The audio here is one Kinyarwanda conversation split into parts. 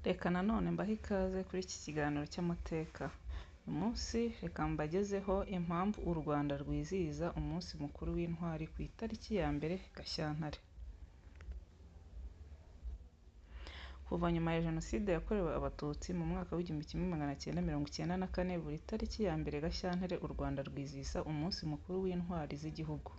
Reka nanone mbahe ikaze kuri iki kiganiro cy'amateka. Uyu munsi reka mbagezeho impamvu u Rwanda rwizihiza umunsi mukuru w'intwari ku itariki ya 1 Gashyantare. Kuva nyuma ya Jenoside yakorewe Abatutsi mu mwaka w'1994, buri tariki ya 1 Gashyantare u Rwanda rwizihiza umunsi mukuru w'intwari z'igihugu.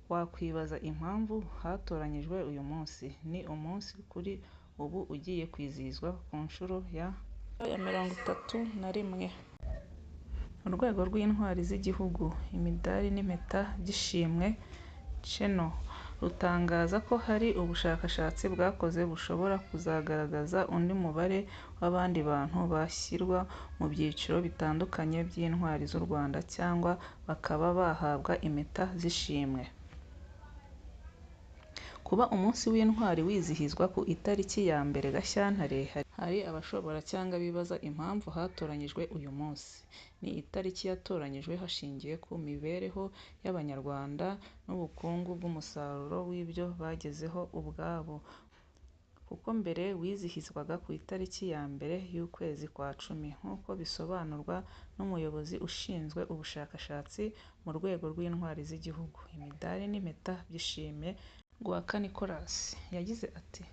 Wakwibaza impamvu hatoranyijwe uyu munsi. Ni umunsi kuri ubu ugiye kwizihizwa ku nshuro ya 31. Urwego rw'Intwari z'Igihugu, Imidari n'Impeta by'Ishimwe (CHENO), rutangaza ko hari ubushakashatsi bwakozwe bushobora kuzagaragaza undi mubare w'abandi bantu bashyirwa mu byiciro bitandukanye by'Intwari z'u Rwanda cyangwa bakaba bahabwa impeta z'ishimwe. Kuba umunsi w'Intwari wizihizwa ku itariki ya 1 Gashyantare, hari abashobora cyangwa bibaza impamvu hatoranyijwe uyu munsi. Ni itariki yatoranyijwe hashingiwe ku mibereho y'Abanyarwanda n'ubukungu bw'umusaruro w'ibyo bagezeho ubwabo, kuko mbere wizihizwaga ku itariki ya 1 y'ukwezi kwa cumi, nk'uko bisobanurwa n'Umuyobozi ushinzwe ubushakashatsi mu Rwego rw'Intwari z'Igihugu, Imidari n'Impeta by'Ishimwe, Rwaka Nicolas. Yagize ati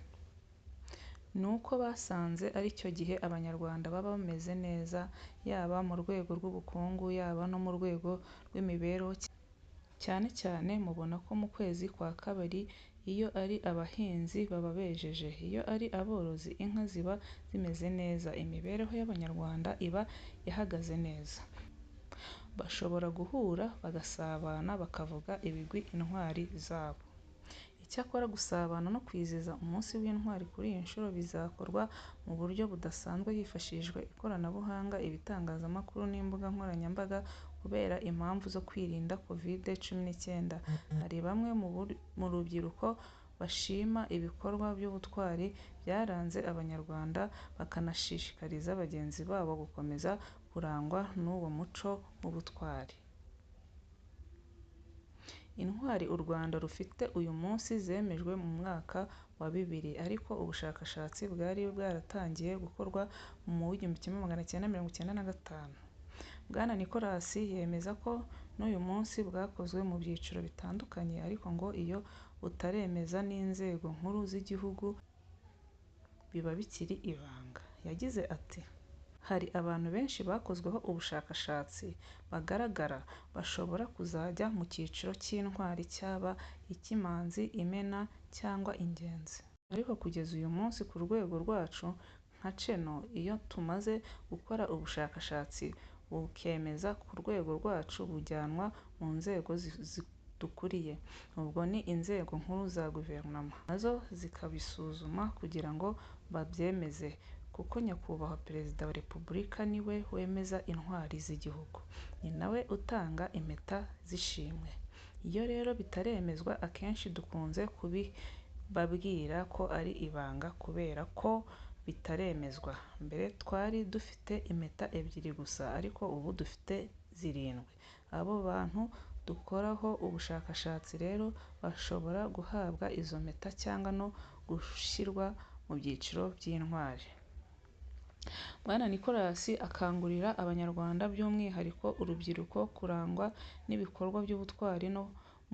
“Ni uko basanze ari cyo gihe Abanyarwanda baba bameze neza, yaba mu rwego rw'ubukungu, yaba no mu rwego rw'imibereho cyane cyane mubona ko mu kwezi kwa kabiri iyo ari abahinzi baba bejeje, iyo ari aborozi inka ziba zimeze neza, imibereho y'Abanyarwanda iba ihagaze neza. Bashobora guhura bagasabana bakavuga ibigwi intwari zabo. Icyakora gusabana no kwizihiza umunsi w'Intwari kuri iyi nshuro bizakorwa mu buryo budasanzwe hifashishijwe ikoranabuhanga, ibitangazamakuru n'imbuga nkoranyambaga kubera impamvu zo kwirinda Covid-19. Hari bamwe mu rubyiruko bashima ibikorwa by'ubutwari byaranze Abanyarwanda bakanashishikariza bagenzi babo gukomeza kurangwa n'uwo muco w'ubutwari. Intwari u Rwanda rufite uyu munsi zemejwe mu mwaka wa 2000 ariko ubushakashatsi bwari bwaratangiye gukorwa mu 1995. Bwana Nicolas yemeza ko n'uyu munsi bwakozwe mu byiciro bitandukanye ariko ngo iyo butaremezwa n'inzego nkuru z'igihugu biba bikiri ibanga. Yagize ati “Hari abantu benshi bakozweho ubushakashatsi bagaragara, bashobora kuzajya mu cyiciro cy'intwari cyaba icy'Imanzi, Imena cyangwa Ingenzi. Ariko kugeza uyu munsi ku rwego rwacu nka CHENO iyo tumaze gukora ubushakashatsi bukemezwa ku rwego rwacu bujyanwa mu nzego zidukuriye, ubwo ni inzego nkuru za Guverinoma, nazo zikabisuzuma kugira ngo babyemeze kuko Nyakubahwa Perezida wa Repubulika ni we wemeza Intwari z'Igihugu, ni na we utanga impeta z'ishimwe. Iyo rero bitaremezwa akenshi dukunze kubibabwira ko ari ibanga kubera ko bitaremezwa. Mbere twari dufite impeta ebyiri gusa ariko ubu dufite zirindwi, abo bantu dukoraho ubushakashatsi rero bashobora guhabwa izo mpeta cyangwa no gushyirwa mu byiciro by'intwari. Bwana Nicolas akangurira Abanyarwanda by'umwihariko urubyiruko kurangwa n'ibikorwa by'ubutwari no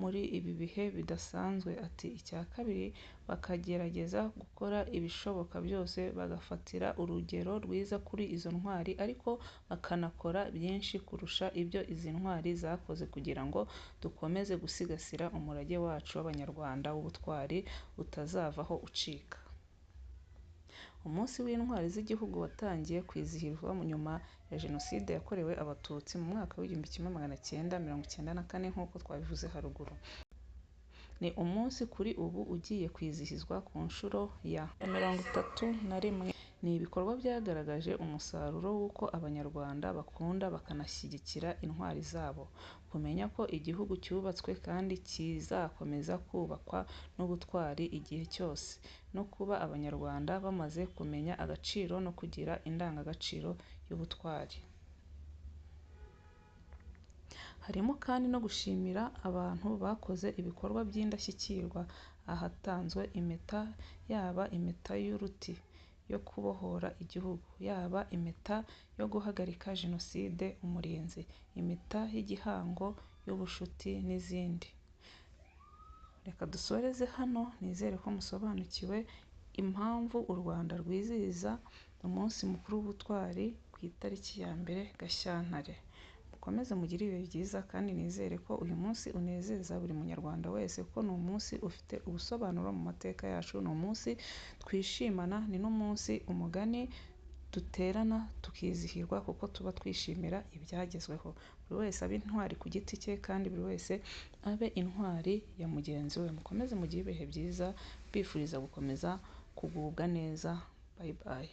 muri ibi bihe bidasanzwe. Ati “Icya kabiri bakagerageza gukora ibishoboka byose bagafatira urugero rwiza kuri izo ntwari ariko bakanakora byinshi kurusha ibyo izi ntwari zakoze kugira ngo dukomeze gusigasira umurage wacu w'Abanyarwanda w'ubutwari utazavaho ucika. Umunsi w'Intwari z'Igihugu watangiye kwizihizwa nyuma ya Jenoside yakorewe Abatutsi mu mwaka w'1994 nk'uko twabivuze haruguru. Ni umunsi kuri ubu ugiye kwizihizwa ku nshuro ya 31. Ni ibikorwa byagaragaje umusaruro w'uko Abanyarwanda bakunda bakanashyigikira intwari zabo, kumenya ko igihugu cyubatswe kandi kizakomeza kubakwa n'ubutwari igihe cyose, no kuba Abanyarwanda bamaze kumenya agaciro no kugira indangagaciro y'ubutwari. Harimo kandi no gushimira abantu bakoze ibikorwa by'indashyikirwa ahatanzwe impeta yaba impeta y'uruti, yo kubohora igihugu, yaba impeta yo guhagarika Jenoside, umurinzi, impeta y'igihango y'ubushuti n'izindi. Reka dusoreze hano, nizere ko musobanukiwe impamvu u Rwanda rwizihiza umunsi mukuru w'ubutwari ku itariki ya 1 Gashyantare. Mukomeze mugire ibihe byiza kandi nizere ko uyu munsi unezeza buri munyarwanda wese kuko ni umunsi ufite ubusobanuro mu mateka yacu, ni umunsi twishimana, ni n'umunsi umugani duterana tukizihirwa kuko tuba twishimira ibyagezweho. Buri wese abe intwari ku giti cye kandi buri wese abe intwari ya mugenzi we. Mukomeze mugire ibihe byiza, mbifuriza gukomeza kugubwa neza. Bye bye.